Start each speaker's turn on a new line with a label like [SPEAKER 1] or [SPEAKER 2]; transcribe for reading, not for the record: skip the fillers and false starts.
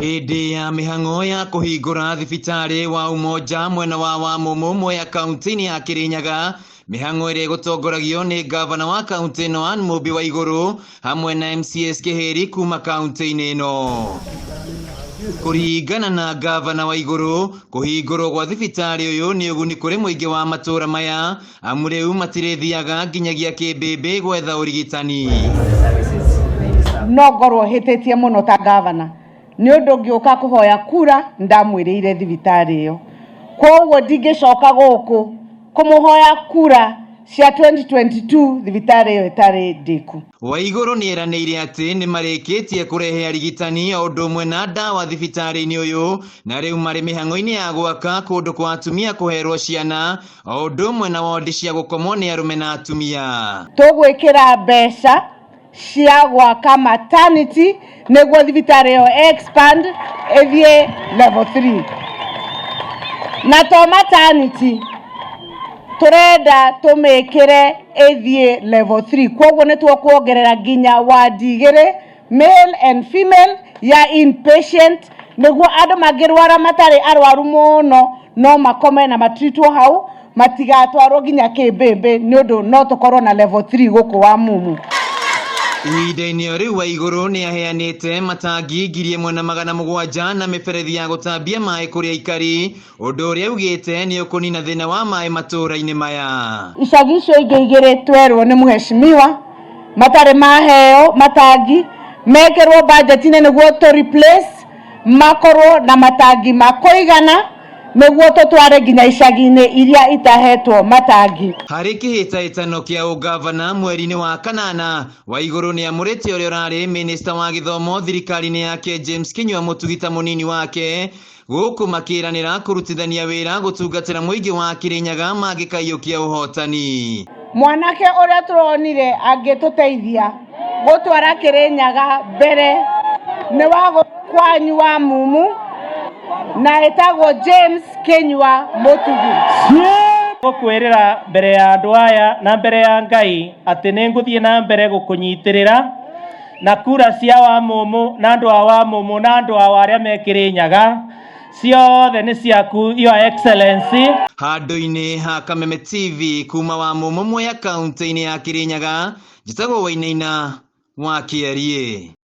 [SPEAKER 1] Hĩndĩ ya mĩhang'o ya kũhingũra thibitarĩ wa Umoja mwena wa Wamumu Mwea kaunti-inĩ ya Kirinyaga, mĩhang'o ĩrĩa ĩgũtongoragio nĩ ngavana wa kaunti ĩno Anne Mũmbi Waigũrũ hamwe na MCAs Kĩhĩri kuma kaunti-inĩ ĩno. Kũringana na ngavana Waigũrũ, kũhingũrwo gwa thibitarĩ ũyũ nĩ ũguni kũrĩ mũingĩ wa matũũra maya amu rĩu matirĩthiaga nginyagia kĩmbĩmbĩ gwetha ũrigitani.
[SPEAKER 2] No ngorwo hĩtĩtie mũno ta gavana nĩ ũndũ ngĩũka kũhoya kura ndamwĩrĩire thibitarĩ ĩyo, koguo ndingĩcoka gũkũ kũmũhoya kura cia 2022 thibitarĩ ĩyo ĩtarĩ ndĩku.
[SPEAKER 1] Waigũrũ nĩ eranĩire atĩ nĩ marĩkĩtie kũrehe arigitani o ũndũ ũmwe na ndawa thibitarĩ-inĩ ũyũ, na rĩu marĩ mĩhang'o-inĩ ya gwaka kũndũ kwa atumia kũherwo ciana o ũndũ ũmwe na wondi cia gũkomwo nĩ arũme na atumia.
[SPEAKER 2] Tũgwĩkĩra mbeca cia gwaka maternity nĩguo thibitarĩ ĩyo expand ĩthiĩ level 3, na to maternity, tũrenda tũmĩkĩre ĩthiĩ level 3. Koguo nĩ tũkuongerera nginya wadi igĩrĩ, male and female, ya inpatient, nĩguo andũ mangĩrwara matarĩ arwaru mũno no makome na matritwo hau, matigatwarwo nginya kĩmbĩmbĩ, nĩ ũndũ no tũkorwo na level 3 gũkũ Wamumu.
[SPEAKER 1] Ihinda-inĩ o rĩu, Waigũrũ nĩ aheanĩte matangi 1700 na mĩberethi ya gũtambia maĩ kũrĩ aikari, ũndũ ũrĩa augĩte nĩ ũkũnina thĩna wa maĩ matũũra-inĩ maya.
[SPEAKER 2] Icagi icio ingĩ igĩrĩ twerwo nĩ mũheshimiwa matarĩ maheo matangi mekĩrwo budget-inĩ nĩguo tũ replace makorwo na matangi ma kũigana, nĩguo tũtware nginya icagi-inĩ iria itahetwo matangi.
[SPEAKER 1] Harĩ kĩhĩtahĩtano kĩa ũgavana mweri-inĩ wa kanana, Waigũrũ nĩ amũrĩte ũrĩa ũrarĩ minista wa gĩthomo thirikari-inĩ yake James Kinyua Mũtugi ta mũnini wake, gũkũ makĩranĩra kũrutithania wĩra gũtungatĩra mũingĩ wa Kirinyaga mangĩkaiyũkia ũhotani.
[SPEAKER 2] Mwanake ũrĩa tũronire angĩtũteithia gũtwara Kĩrĩnyaga mbere nĩ wa kwanyu wa Mumu, na ĩtagwo James Kinyua Mũtugi.
[SPEAKER 3] Gũkwĩrĩra mbere ya andũ aya na mbere ya Ngai atĩ nĩ ngũthiĩ na mbere gũkũnyitĩrĩra na kura cia Wamumu na andũ a Wamumu na andũ ao arĩa me Kĩrĩnyaga ciothe nĩ ciaku, Your Excellency.
[SPEAKER 1] Handũ-inĩ ha Kameme TV kuma Wamumu Mwea kaunti-inĩ ya Kirinyaga, njĩtagwo Wainaina wa Kĩariĩ.